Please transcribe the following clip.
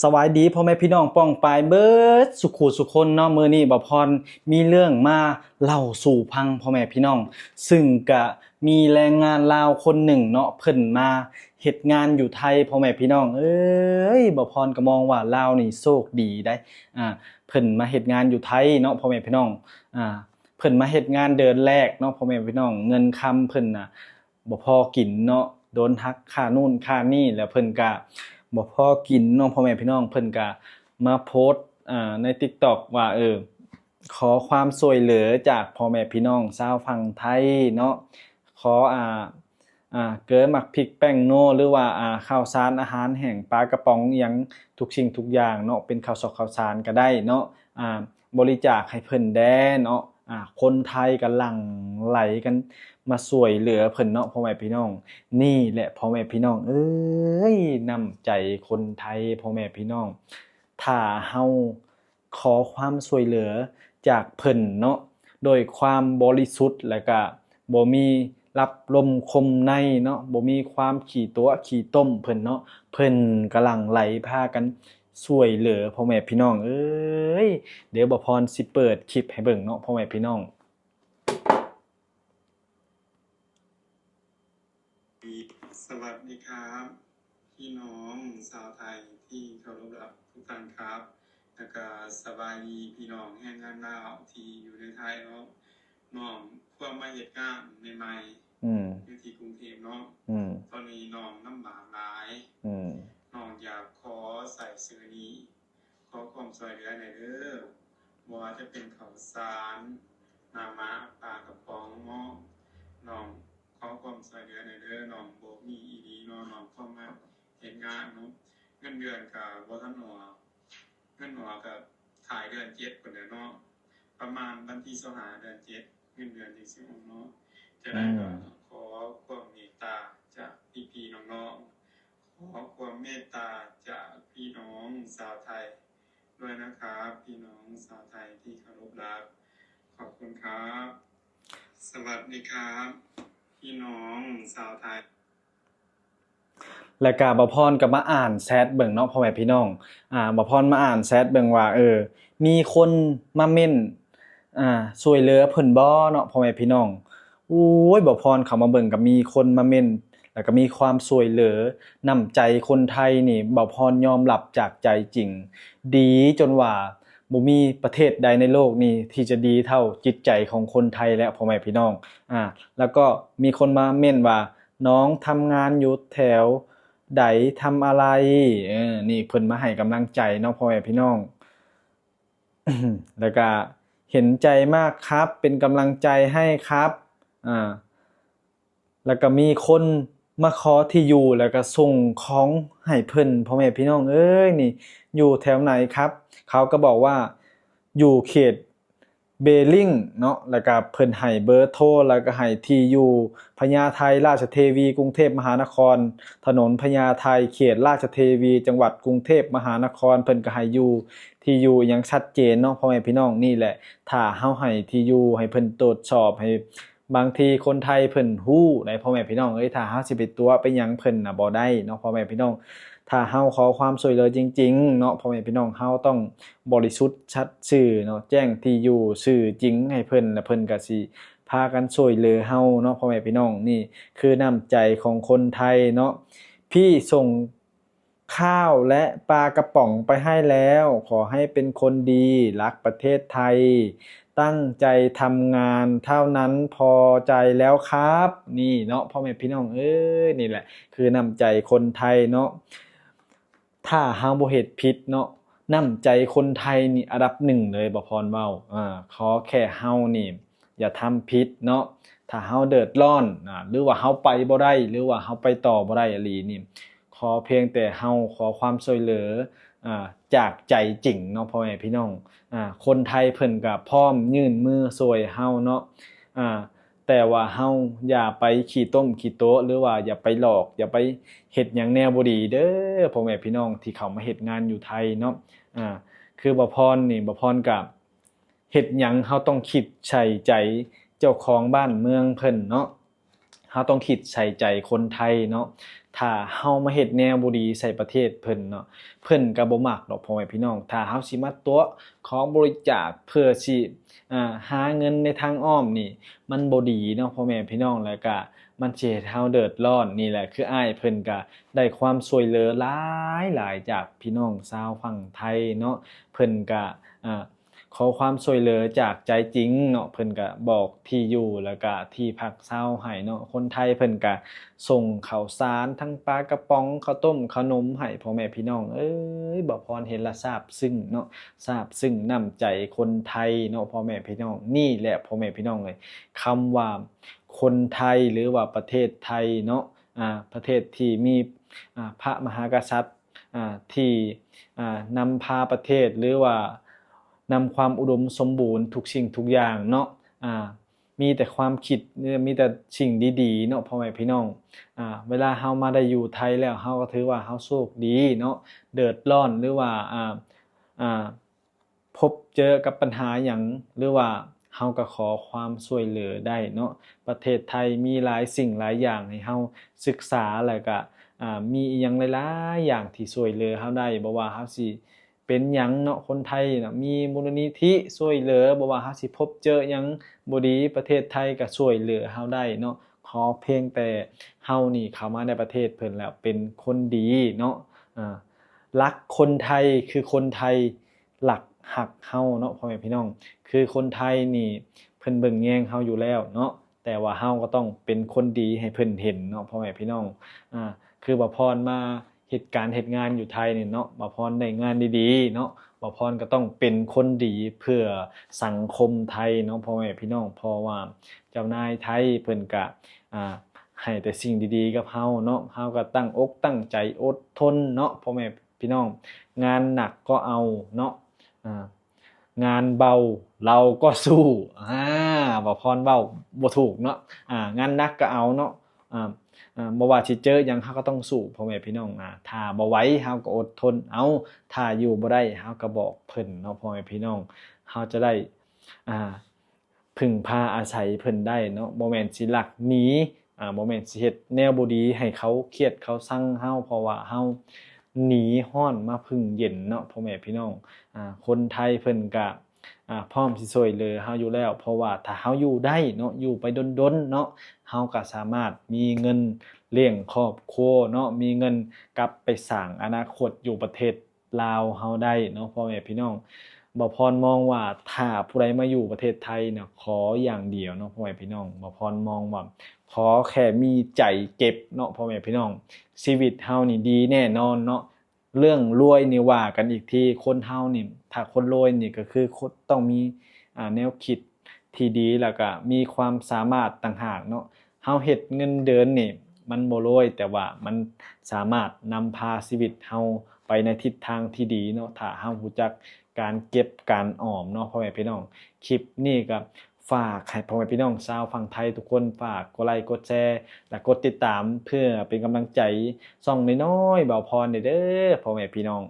ສະບາຍດີພໍ່ແມ່ພີ່ນ້ອງປ້ອງປາຍເບິດສູ່ຄູ່ສູ່ຄົນເນາະ. ມື້ນີ້ບ່າວພອນມີເລື່ອງມາເລົ່າສູ່ຟັງພໍ່ແມ່ພີ່ນ້ອງ, ຊຶ່ງກະມີແຮງງານລາວຄົນໜຶ່ງເນາະ ເພິ່ນມາເຮັດງານຢູ່ໄທພໍ່ແມ່ພີ່ນ້ອງເອີຍ. ບ່າວພອນກໍມອງວ່າລາວນີ້ໂຊກດີໄດ໋ ອ່າ ເພິ່ນມາເຮັດງານຢູ່ໄທເນາະພໍ່ແມ່ພີ່ນ້ອງ. ອ່າ ເພິ່ນມາເຮັດງານເດືອນແລກເນາະພໍ່ແມ່ພີ່ນ້ອງ, ເງິນຄຳເພິ່ນນະ ບໍ່ພໍກິນເນາະ, ໂດນຫັກຄ່ານູ້ນຄ່ານີ້ ແລ້ວເພິ່ນກະບໍ່ພໍກິນເນາະພໍ່ແມ່ພີ່ນ້ອງ. ເພິ່ນກະມາໂພສ ອ່າ ໃນຕິກຕັອກວ່າ ເອີ ຂໍຄວາມຊ່ວຍເຫຼືອຈາກພໍ່ແມ່ພີ່ນ້ອງຊາວຝັ່ງໄທເນາະ, ຂໍ ອ່າ ອ່າ ເກືອໝາກພິກແປ້ງນົວ ຫຼືວ່າ ອ່າ ເຂົ້າສານອາຫານແຫ້ງ ປາກະປ໋ອງ ອີ່ຫຍັງທຸກສິ່ງທຸກຢ່າງເນາະ, ເປັນເຂົ້າສອກເຂົ້າສານກະໄດ້ເນາະ, ອ່າ ບໍລິຈາກໃຫ້ເພິ່ນແດ່ເນາະ. ອ່າ ຄົນໄທກໍຫຼັ່ງໄຫຼກັນມາຊ່ວຍເຫຼືອເພິ່ນເນາະພໍ່ແມ່ພີ່ນ້ອງ. ນີ້ແຫຼະພໍ່ແມ່ພີ່ນ້ອງເອີຍ ນ້ຳໃຈຄົນໄທພໍ່ແມ່ພີ່ນ້ອງ. ຖ້າເຮົາຂໍຄວາມຊ່ວຍເຫຼືອຈາກເພິ່ນເນາະ ໂດຍຄວາມບໍລິສຸດ ແລ້ວກະບໍ່ມີລັບລົມຄົມໃນເນາະ, ບໍ່ມີຄວາມຂີ້ຕົວະຂີ້ຕົມເພິ່ນເນາະ, ເພິ່ນກະຫຼັ່ງໄຫຼພາກັນ ຊ່ວຍເຫຼືອພໍ່ແມ່ພີ່ນ້ອງເອີຍ. ດຽວບ່າວພອນຊິເປີດຄລິບໃຫ້ເບິ່ງເນາະພໍ່ແມ່ພີ່ນ້ອງ. ສະຫວັດດີຄັບ ພີ່ນ້ອງຊາວໄທທີ່ເຄົາລົບລັກທຸກທ່ານຄັບ, ແລ້ວກະສະບາຍດີພີ່ນ້ອງແຮງງານລາວທີ່ຢູ່ໃນໄທເນາະ. ນ້ອງພວມມາເຮັດງານໃໝ່ໆ ອືມ ຢູ່ທີ່ກຸງເທບເນາະ. ອືມ ຕອນນີ້ນ້ອງລຳບາກຫຼາຍ. ອືມ ນ້ອງຢາກຂໍໃຊ້ຊື່ນີ້ ຂໍຄວາມຊ່ວຍເຫຼືອແດ່ເດີ, ບໍ່ວ່າຈະເປັນເຂົ້າສານ, ມາມ່າ, ປາກະປ໋ອງເນາະ. ນ້ອງຂໍຄວາມຊ່ວຍເຫຼືອແດ່ເດີ, ນ້ອງບໍ່ມີອີ່ຫຼີເນາະ, ນ້ອງພວມມາເຮັດງານເນາະ. ເງິນເດືອນກະບໍ່ທັນອອກ, ເງິນອອກກະທ້າຍເດືອນເຈັດພຸ້ນແຫຼະເນາະ, ປະມານວັນທີຊາວຫ້າເດືອນເຈັດ ເງິນເດືອນຈັ່ງຊິອອກເນາະ. ຈະໄດ້ກໍ ອືມ ຂໍຄວາມເມດຕາຈາກພີ່ໆນ້ອງໆ, ຂໍຄວາມເມດຕາຈາກພີ່ນ້ອງຊາວໄທດ້ວຍນະຄັບ ພີ່ນ້ອງຊາວໄທທີ່ເຄົາລົບລັກ. ຂອບຄຸນຄັບ. ສະຫວັດດີຄັບ ພີ່ນ້ອງຊາວໄທ. ແລ້ວກະບ່າວພອນກໍມາອ່ານແຊັດເບິ່ງເນາະພໍ່ແມ່ພີ່ນ້ອງ. ອ່າ ບ່າວພອນມາອ່ານແຊັດເບິ່ງວ່າ ເອີ ມີຄົນມາເມັ້ນ ອ່າ ຊ່ວຍເຫຼືອເພິ່ນບໍ່ເນາະພໍ່ແມ່ພີ່ນ້ອງ. ໂອ້ຍ ບ່າວພອນເຂົ້າມາເບິ່ງກໍມີຄົນມາເມັ້ນ ແລ້ວກໍມີຄວາມຊ່ວຍເຫຼືອ. ນ້ຳໃຈຄົນໄທນີ້ ບ່າວພອນຍອມຮັບຈາກໃຈຈິງ ດີຈົນວ່າບໍ່ມີປະເທດໃດໃນໂລກນີ້ທີ່ຈະດີເທົ່າຈິດໃຈຂອງຄົນໄທແລ້ວພໍ່ແມ່ພີ່ນ້ອງ. ອ່າ ແລ້ວກໍມີຄົນມາເມັ້ນວ່າ ນ້ອງທຳງານຢູ່ແຖວໃດ ທຳອະໄລ? ເອີ ນີ້ເພິ່ນມາໃຫ້ກຳລັງໃຈເນາະພໍ່ແມ່ພີ່ນ້ອງ. ແລ້ວກະເຫັນໃຈມາກຄັບ ເປັນກຳລັງໃຈໃຫ້ຄັບ. ອ່າ ແລ້ວກະມີຄົນມາຂໍທີ່ຢູ່ ແລ້ວກະສົ່ງຂອງໃຫ້ເພິ່ນ ພໍ່ແມ່ພີ່ນ້ອງເອີຍ. ນີ້ຢູ່ແຖວໃດຄັບ? ເຂົາກໍບອກວ່າຢູ່ເຂດ ເບລິ້ງເນາະ, ແລ້ວກະເພິ່ນໃຫ້ເບີໂທ ແລ້ວກະໃຫ້ທີ່ຢູ່ ພະຍາໄທ ລາຊະເທວີ ກຸງເທບມະຫານະຄອນ, ຖະໜົນພະຍາໄທ ເຂດລາຊະເທວີ ຈັງຫວັດກຸງເທບມະຫານະຄອນ. ເພິ່ນກະໃຫ້ຢູ່ ທີ່ຢູ່ຫຍັງຊັດເຈນເນາະ ພໍ່ແມ່ພີ່ນ້ອງ. ນີ້ແຫຼະ ຖ້າເຮົາໃຫ້ທີ່ຢູ່ ໃຫ້ເພິ່ນຕວດສອບ ໃຫ້ ບາງທີຄົນໄທເພິ່ນຮູ້ໃດ໋ ພໍ່ແມ່ພີ່ນ້ອງເອີຍ. ຖ້າເຮົາຊິໄປຕົວະໄປຫຍັງເພິ່ນນະບໍ່ໄດ້ເນາະ ພໍ່ແມ່ພີ່ນ້ອງ. ຖ້າເຮົາຂໍຄວາມຊ່ວຍເຫຼືອຈິງໆເນາະ ພໍ່ແມ່ພີ່ນ້ອງ, ເຮົາຕ້ອງບໍລິສຸດສັດຊື່ເນາະ, ແຈ້ງທີ່ຢູ່ຊື່ຈິງໃຫ້ເພິ່ນ ແລ້ວເພິ່ນກະຊິພາກັນຊ່ວຍເຫຼືອເຮົາເນາະ ພໍ່ແມ່ພີ່ນ້ອງ. ນີ້ຄືນ້ຳໃຈຂອງຄົນໄທເນາະ. ພີ່ສົ່ງ ຂ້າວ ແລະ ປາກະປ໋ອງໄປໃຫ້ແລ້ວ. ຂໍໃຫ້ເປັນຄົນດີ, ຮັກປະເທດໄທ, ຕັ້ງໃຈທຳງານເທົ່ານັ້ນພໍໃຈແລ້ວຄັບ. ນີ້ເນາະ ພໍ່ແມ່ພີ່ນ້ອງເອີຍ, ນີ້ແຫຼະຄືນ້ຳໃຈຄົນໄທເນາະ. ຖ້າເຮົາບໍ່ເຮັດຜິດເນາະ, ນ້ຳໃຈຄົນໄທນີ້ອັນດັບໜຶ່ງເລີຍ ບ່າວພອນເວົ້າ. ອ່າ ຂໍແຄ່ເຮົານີ້ ຢ່າທຳຜິດເນາະ. ຖ້າເຮົາເດືອດຮ້ອນ ອາ ຫຼືວ່າເຮົາໄປບໍ່ໄດ້ ຫຼືວ່າເຮົາໄປຕໍ່ບໍ່ໄດ້ອີ່ຫຼີນີ້, ຂໍພຽງແຕ່ເຮົາຂໍຄວາມຊ່ວຍເຫຼືອ ອາ ຈາກໃຈຈິງເນາະ ພໍ່ແມ່ພີ່ນ້ອງ. ອາ ຄົນໄທເພິ່ນກະພ້ອມຍື່ນມືຊ່ວຍເຮົາເນາະ. ອາ ແຕ່ວ່າເຮົາຢ່າໄປຂີ້ຕົມຂີ້ໂຕະ ຫຼືວ່າຢ່າໄປຫຼອກ ຢ່າໄປເຮັດຫຍັງແນວບໍ່ດີເດີ ພໍ່ແມ່ພີ່ນ້ອງທີ່ເຂົ້າມາເຮັດງານຢູ່ໄທເນາະ. ອາ ຄືບ່າວພອນນີ້ ບ່າວພອນກະ ເຮັດຫຍັງເຮົາຕ້ອງຄິດໃສ່ໃຈເຈົ້າຂອງບ້ານເມືອງເພິ່ນເນາະ, ເຮົາຕ້ອງຄິດໃສ່ໃຈຄົນໄທເນາະ. ຖ້າເຮົາມາເຮັດແນວບໍ່ດີໃສ່ປະເທດເພິ່ນເນາະ ເພິ່ນກໍບໍ່ມັກດອກ ພໍ່ແມ່ພີ່ນ້ອງ. ຖ້າເຮົາຊິມາຕົວະຂອງບໍລິຈາກເພື່ອຊິ ອາ ຫາເງິນໃນທາງອ້ອມນີ້ ມັນບໍ່ດີເນາະ ພໍ່ແມ່ພີ່ນ້ອງ ແລ້ວກະມັນຊິເຮັດໃຫ້ເຮົາເດືອດຮ້ອນ. ນີ້ແຫຼະ ຄືອ້າຍເພິ່ນກະໄດ້ຄວາມຊ່ວຍເຫຼືອຫຼາຍໆ ຈາກພີ່ນ້ອງຊາວຝັ່ງໄທເນາະ ເພິ່ນກະ ອາ ຂໍຄວາມຊ່ວຍເຫຼືອຈາກໃຈຈິງເນາະ ເພິ່ນກະບອກທີ່ຢູ່ ແລ້ວກະທີ່ພັກເຊົາໃຫ້ເນາະ. ຄົນໄທເພິ່ນກະສົ່ງເຂົ້າສານ ທັງປາກະປ໋ອງ ເຂົ້າຕົ້ມ ເຂົ້າໜົມໃຫ້ ພໍ່ແມ່ພີ່ນ້ອງເອີຍ. ບ່າວພອນເຫັນລະຊາບຊຶ້ງເນາະ ຊາບຊຶ້ງນ້ຳໃຈຄົນໄທເນາະ ພໍ່ແມ່ພີ່ນ້ອງ. ນີ້ແຫຼະ ພໍ່ແມ່ພີ່ນ້ອງເອີຍ ຄຳວ່າຄົນໄທ ຫຼືວ່າປະເທດໄທເນາະ ອາ ປະເທດທີ່ມີ ອາ ພະມະຫາກະສັດ ອາ ທີ່ ອາ ນຳພາປະເທດ ຫຼືວ່ານຳຄວາມອຸດົມສົມບູນທຸກສິ່ງທຸກຢ່າງເນາະ ອາ ມີແຕ່ຄວາມຄິດ ມີແຕ່ສິ່ງດີໆເນາະ ພໍ່ແມ່ພີ່ນ້ອງ. ອາ ເວລາເຮົາມາໄດ້ຢູ່ໄທແລ້ວ ເຮົາກໍຖືວ່າເຮົາໂຊກດີເນາະ. ເດືອດຮ້ອນ ຫຼືວ່າ ອາ ອາ ພົບເຈີກັບບັນຫາຫຍັງ ຫຼືວ່າເຮົາກໍຂໍຄວາມຊ່ວຍເຫຼືອໄດ້ເນາະ. ປະເທດໄທມີຫຼາຍສິ່ງຫຼາຍຢ່າງໃຫ້ເຮົາສຶກສາ ແລ້ວກະ ອາ ມີອີ່ຫຍັງຫຼາຍໆຢ່າງທີ່ຊ່ວຍເຫຼືອເຮົາໄດ້. ບໍ່ວ່າເຮົາຊິເປັນຫຍັງເນາະ ຄົນໄທເນາະ ມີມູນນິທິຊ່ວຍເຫຼືອ. ບໍ່ວ່າເຮົາຊິພົບເຈີຫຍັງບໍ່ດີ ປະເທດໄທກໍຊ່ວຍເຫຼືອເຮົາໄດ້ເນາະ. ຂໍພຽງແຕ່ເຮົານີ້ເຂົ້າມາໃນປະເທດເພິ່ນແລ້ວເປັນຄົນດີເນາະ. ອາ ຫຼັກຄົນໄທຄືຄົນໄທ ຫຼັກຮັກເຮົາເນາະ ພໍ່ແມ່ພີ່ນ້ອງ. ຄືຄົນໄທນີ້ເພິ່ນເບິ່ງແຍງເຮົາຢູ່ແລ້ວເນາະ ແຕ່ວ່າເຮົາກໍຕ້ອງເປັນຄົນດີໃຫ້ເພິ່ນເຫັນເນາະ ພໍ່ແມ່ພີ່ນ້ອງ. ອາ ຄືບ່າວພອນມາເຮັດການເຮັດງານຢູ່ໄທນີ້ເນາະ ບ່າວພອນໄດ້ງານດີໆເນາະ ບ່າວພອນກໍຕ້ອງເປັນຄົນດີເພື່ອສັງຄົມໄທເນາະ ພໍ່ແມ່ພີ່ນ້ອງ. ເພາະວ່າເຈົ້ານາຍໄທເພິ່ນກະ ອາ ໃຫ້ແຕ່ສິ່ງດີໆກັບເຮົາເນາະ ເຮົາກໍຕັ້ງອົກຕັ້ງໃຈອົດທົນເນາະ ພໍ່ແມ່ ພີ່ນ້ອງ. ງານໜັກກໍເອົາເນາະ ອາ ງານເບົາເຮົາກໍສູ້. ອາ ບ່າວພອນເວົ້າບໍ່ຖືກເນາະ ອາ ງານໜັກກໍເອົາເນາະ ອາ ອາ ບໍ່ວ່າຊິເຈີຫຍັງເຮົາກໍຕ້ອງສູ້ ພໍ່ແມ່ພີ່ນ້ອງ. ອາ ຖ້າບໍ່ໄຫວເຮົາກໍອົດທົນເອົາ ຖ້າຢູ່ບໍ່ໄດ້ເຮົາກໍບອກເພິ່ນເນາະ ພໍ່ແມ່ພີ່ນ້ອງ. ເຮົາຈະໄດ້ ອາ ເພິ່ງພາອາໄສເພິ່ນໄດ້ເນາະ ບໍ່ແມ່ນຊິລັກໜີ ອາ ບໍ່ແມ່ນຊິເຮັດແນວບໍ່ດີໃຫ້ເຂົາຄຽດເຂົາຊັງເຮົາ ເພາະວ່າເຮົາໜີຮ້ອນມາເພິ່ງເຢັນເນາະ ພໍ່ແມ່ພີ່ນ້ອງ. ອາ ຄົນໄທເພິ່ນກະ ອາ ພ້ອມຊິຊ່ວຍເຫຼືອເຮົາຢູ່ແລ້ວ ເພາະວ່າຖ້າເຮົາຢູ່ໄດ້ເນາະ ຢູ່ໄປດົນໆເນາະ ເຮົາກະສາມາດມີເງິນລ້ຽງຄອບຄົວເນາະ ມີເງິນກັບໄປສ້າງອະນາຄົດຢູ່ປະເທດ ລາວເຮົາໄດ້ເນາະ ພໍ່ແມ່ພີ່ນ້ອງ. ບ່າວພອນມອງວ່າຖ້າຜູ້ໃດມາຢູ່ປະເທດໄທນະ ຂໍຢ່າງດຽວເນາະ ພໍ່ແມ່ພີ່ນ້ອງ ບ່າວພອນມອງວ່າ ຂໍແຄ່ມີໃຈເກັບເນາະ ພໍ່ແມ່ພີ່ນ້ອງ ຊີວິດເຮົານີ້ດີແນ່ນອນເນາະ. ເລື່ອງລວຍນີ້ວ່າກັນອີກທີ ຄົນເຮົານີ້ ຖ້າຄົນລວຍນີ້ກໍຄືຄົນຕ້ອງມີ ອາ ແນວຄິດ ທີ່ດີ ແລ້ວກະມີຄວາມສາມາດຕ່າງຫາກເນາະ. ເຮົາເຮັດເງິນເດືອນນີ້ມັນບໍ່ລວຍ ແຕ່ວ່າມັນສາມາດນຳພາຊີວິດເຮົາໄປໃນທິດທາງທີ່ດີເນາະ ຖ້າເຮົາຮູ້ຈັກການເກັບການອອມເນາະ ພໍ່ແມ່ພີ່ນ້ອງ. ຄລິບນີ້ກໍຝາກໃຫ້ພໍ່ແມ່ພີ່ນ້ອງຊາວຝັ່ງໄທທຸກຄົນ ຝາກກົດໄລກົດແຊ ແລະ ກົດຕິດຕາມ ເພື່ອເປັນກຳລັງໃຈຊ່ອງນ້ອຍໆບ່າວພອນແດ່ເດີ ພໍ່ແມ່ພີ່ນ້ອງ.